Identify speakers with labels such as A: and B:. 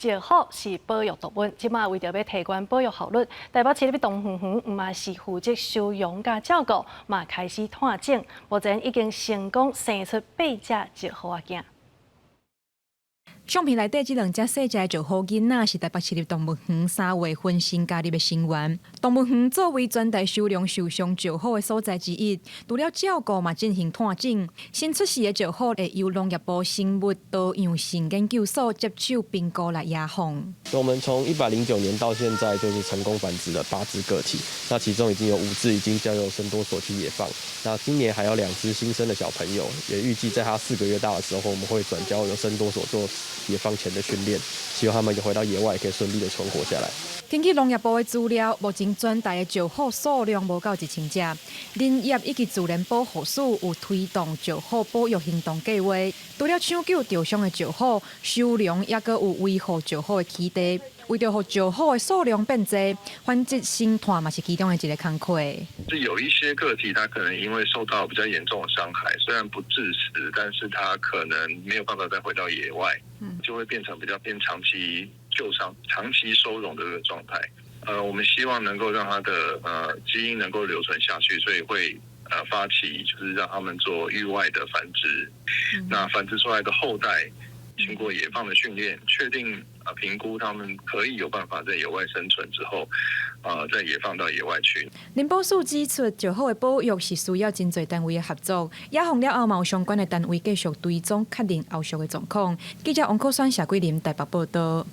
A: 石虎是保育動物，這馬為著欲提懸保育效率，台北市立動物園毋但是負責收容佮照顧，嘛開始湠種，目前已經成功生出八隻石虎仔囝。
B: 相片內底這兩隻細隻的石虎囡仔是台北市立動物園3月份新加入的成員。動物園作為全台收容受傷石虎的所在之一，除了照顧嘛進行湠種。新出世的石虎會由農業部生物多樣性研究所接手評估來野放。
C: 我們從109年到現在，就是成功繁殖了八隻個體，那其中已經有五隻已經交由生多所去野放。那今年還有兩隻新生的小朋友，也預計在他4個月大的時候，我們會轉交由生多所做野放前的訓練，希望他們回到野外可以順利的存活下來。
B: 根據農業部的資料，目前全台的石虎數量無到1000隻。林業以及自然保護署有推動石虎保育行動計劃，除了搶救著傷的石虎，收容抑閣有維護石虎的基地。為著予石虎的數量變濟，繁殖生湠嘛是其中的一个工課。
D: 是有一些個體，它可能因為受到比較嚴重的傷害，雖然不致死，但是它可能沒有辦法再回到野外，就會變成比較偏長期救傷、長期收容的這個狀態。我們希望能夠讓它的基因能夠留存下去，所以會發起就是讓他們做域外的繁殖。那繁殖出來的後代，經過野放的訓練，確定評估他們可以有辦法在野外生存之後，再野放到野外去。
B: 林保署指出，石虎的保育是需要真濟單位的合作，野放了後嘛有相關的單位繼續追蹤確認後續的狀況。記者王可選、謝桂林台北報道。